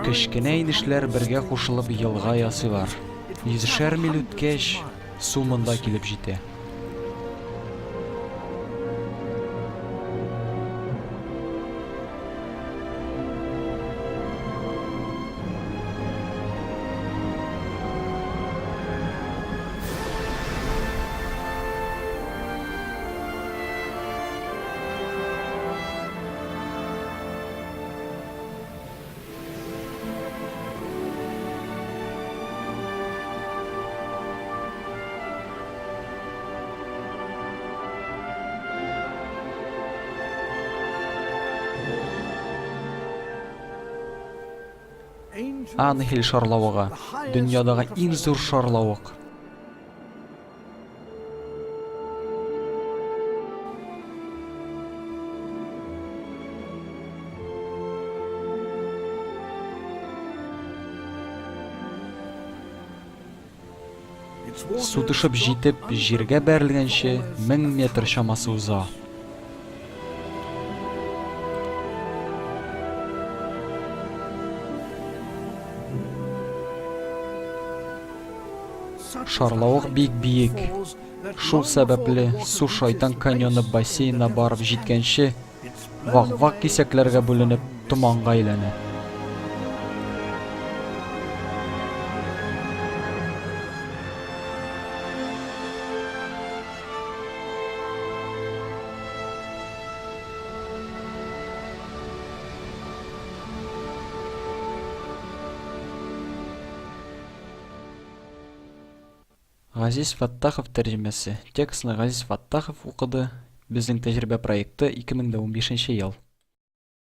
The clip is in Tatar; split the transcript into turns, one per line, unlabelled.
Кечкенә инешләр бергә кушылып елга ясыйлар. Йөзешәр миль үткәч, су монда килеп җитә. Анхель шарлавыгы, дөньядагы иң зур шарлавык. Су төшеп җитеп, җиргә бәрелгәнче, 1000 метр чамасы уза. Шарлавык бик биек. Шул сәбәпле, су Шайтан каньоны бассейнына барып җиткәнче, вак-вак кисәкләргә бүленеп, томанга әйләнә. Газиз Фәттахов тәрҗемәсе. Текстны Газиз Фәттахов укыды. Безнең тәҗрибә проекты, 2015 ел.